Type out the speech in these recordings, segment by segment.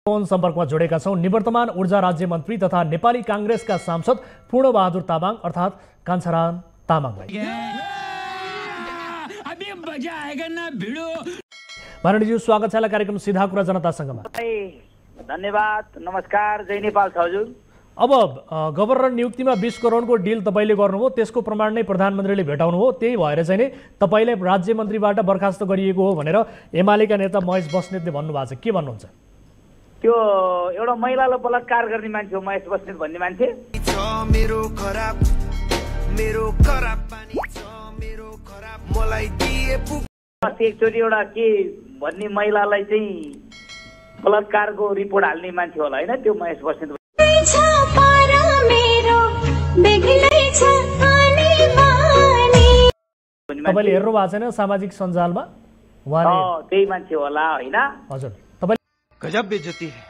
Phone सम्पर्कमा जोडेका छौं निवर्तमान ऊर्जा राज्य मन्त्री तथा नेपाली कांग्रेसका सांसद पूर्णबहादुर तामाङ अर्थात् कान्छाराम तामाङलाई। माननीयज्यू स्वागत छ कार्यक्रम सीधा कुरा जनतासँगमा। धन्यवाद, नमस्कार, जय नेपाल छ हजुर। अब गभर्नर नियुक्तिमा 20 करोडको डिल तपाईले गर्नुभयो, त्यसको प्रमाण नै प्रधानमन्त्रीले भेटाउनु हो, त्यही भएर चाहिँ नै तपाईले राज्य मन्त्रीबाट बर्खास्त गरिएको हो भनेर एमालेका नेता महेश बस्नेतले भन्नुभएको छ, के भन्नुहुन्छ? त्यो एउटा महिलालाई बलात्कार गर्ने मान्छे हो महेश बस्नेत भन्ने मान्छे। एकचोटि एउटा के भन्ने महिलालाई चाहिँ बलात्कारको रिपोर्ट हाल्ने मान्छे होला हैन त्यो महेश बस्नेत। तपाईले हेर्नु भएको छैन सामाजिक सञ्जालमा उहाँले? त्यही मान्छे होला हैन हजुर। तपाईले गजब बेइज्जती है।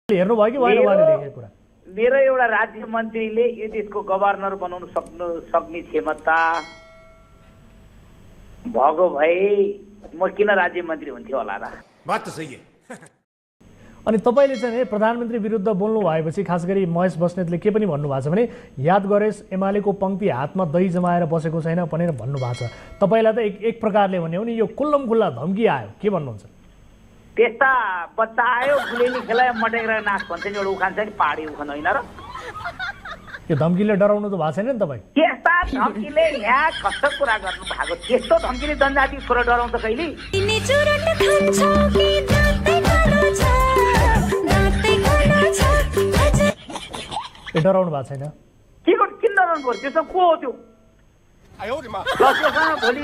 हेर्नु भयो कि उहाँले लेखेको कुरा? मेरो एउटा राज्य मन्त्रीले यो देशको गभर्नर बनाउन सक्ने क्षमता भएको भए म किन राज्य मन्त्री हुन्थ्यो होला र? बात त सही है। अनि तपाईले चाहिँ प्रधानमन्त्री विरुद्ध बोल्नु भएपछि खास गरी महेश बस्नेतले के पनि भन्नु भएको छ भने याद गरेस् एमालेको पंक्ति हातमा दही जमाएर बसेको छैन भनेर भन्नु भएको छ। तपाईलाई त एक प्रकारले भन्यो भने यो खुल्लम खुल्ला धम्की आयो, के भन्नुहुन्छ? त्यस्ता बच्चा आयो गुलेली खेलायो मटेर नाच भन्छ नि एउटा उखान छ नि, पहाडी उखान होइन र? यो धम्कीले डराउनु त भएको छैन नि तपाईँ? त्यस्ता धम्कीले यहाँ कस्तो कुरा गर्नु भएको? त्यस्तो धम्कीले जनजाति छोरा डराउँछ कहिले? डराउनु भएको छैन? किन डराउनु पर्यो? त्यसमा को हो त्यो? त्योसँग भोलि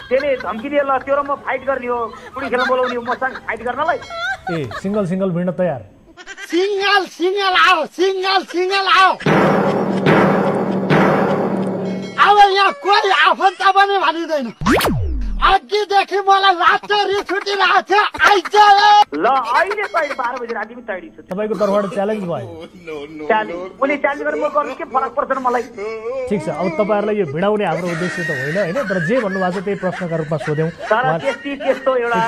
त्यसले धम्की दिए ल त्यो र म फाइट गर्ने हो, कुडी खेल्न बोलाउने हो मसँग फाइट गर्नलाई। ए सिंगल भिड्न तयार? सिंगल आओ अब यहाँ कोही आफन्त पनि भनिँदैन। अघिदेखि मलाई रातो रिस उठिरहेको थियो, आइज ल अहिले 12 बजे राति पनि तयारी छ। तपाईको तर्फबाट च्यालेन्ज भयो? उनी च्यालेन्ज गरेर म गर्नु के फरक पर्छ मलाई? ठीक छ, अब तपाईहरुलाई यो भिडाउने हाम्रो उद्देश्य त होइन हैन, तर जे भन्नुभएको छ त्यही प्रश्नका रूपमा सोध्यौं। तर त्यस्तो एउटा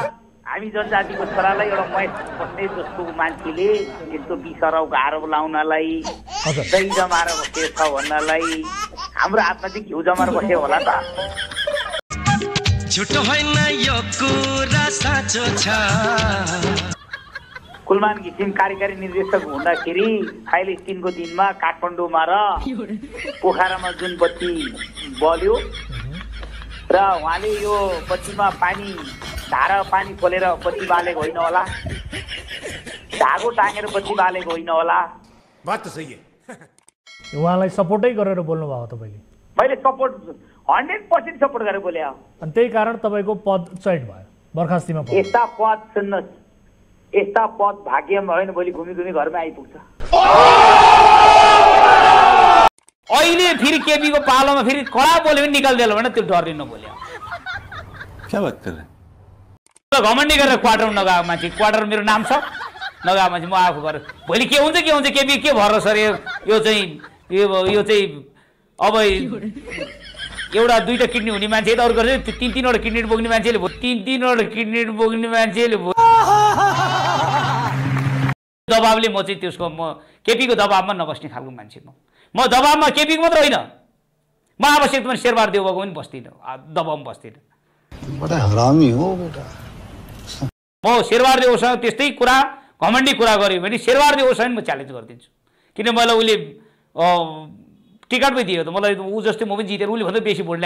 हामी जनजातिको छोरालाई एउटा महेश बस्नेत जस्तो मान्छेले यस्तो बिसराउको आरोप लाउनलाई, दही जमाएर बसेको छ भन्नलाई हाम्रो हातमा चाहिँ घिउ जमाएर बस्यो होला त? झुटो होइन यो कुरा साँचो छ। कुलमान घिसिङ कार्यकारी निर्देशक हुँदाखेरि फाइल स्टिनको दिनमा काठमाडौँमा र पोखरामा जुन बत्ती बल्यो र उहाँले यो बत्तीमा धारा पानी खोलेर बत्ती बालेको होइन होला, धागो टाँगेर बत्ती बालेको होइन होला। बात त सही है। उहाँलाई सपोर्टै गरेर बोल्नु भयो तपाईँले? मैले सपोर्ट 100% सपोर्ट गरेर बोले। अनि त्यही कारण तपाईँको पद चैट भयो, बर्खास्तीमा भयो। यस्ता पद सुन्नुहोस्, यस्ता पद भाग्यमा भयो भने भोलि घुमी घरमै आइपुग्छ। अहिले फेरि केपीको पालोमा फेरि कडा बोल्यो भने निकाल्देला भने त्यो डरले नबोल्यो। क्या बात कर रहे हैं? घमण्डी गरेर क्वार्टर नगएको मान्छे, क्वार्टर मेरो नाम छ नगएको मान्छे म आफू गरेर भोलि के हुन्छ केपी के भएर सर यो चाहिँ अब एउटा दुईटा किडनी हुने मान्छे त अरू गर्छ, 3-3वटा किडनी बोक्ने मान्छेले भयो, 3-3वटा किडनी बोक्ने मान्छेले भयो। दबावले म चाहिँ त्यसको म केपीको दबावमा नबस्ने खालको मान्छे म दबावमा केपीको मात्र होइन, म आवश्यक पनि शेरबहादुर देउवाको पनि बस्दिनँ, दबावमा बस्दिनँ। बडा हरामी हो बेटा। म शेरबहादुर देउवासँग त्यस्तै कुरा घमण्डी कुरा गर्यो भने शेरबहादुर देउवासँग म च्यालेन्ज गरिदिन्छु, किन मलाई उसले टिकट पनि दियो त मलाई, ऊ जस्तै म पनि जितेर उसले भन्दा बेसी भोट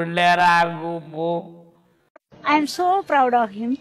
ल्याएर आएको म। I am so proud of him.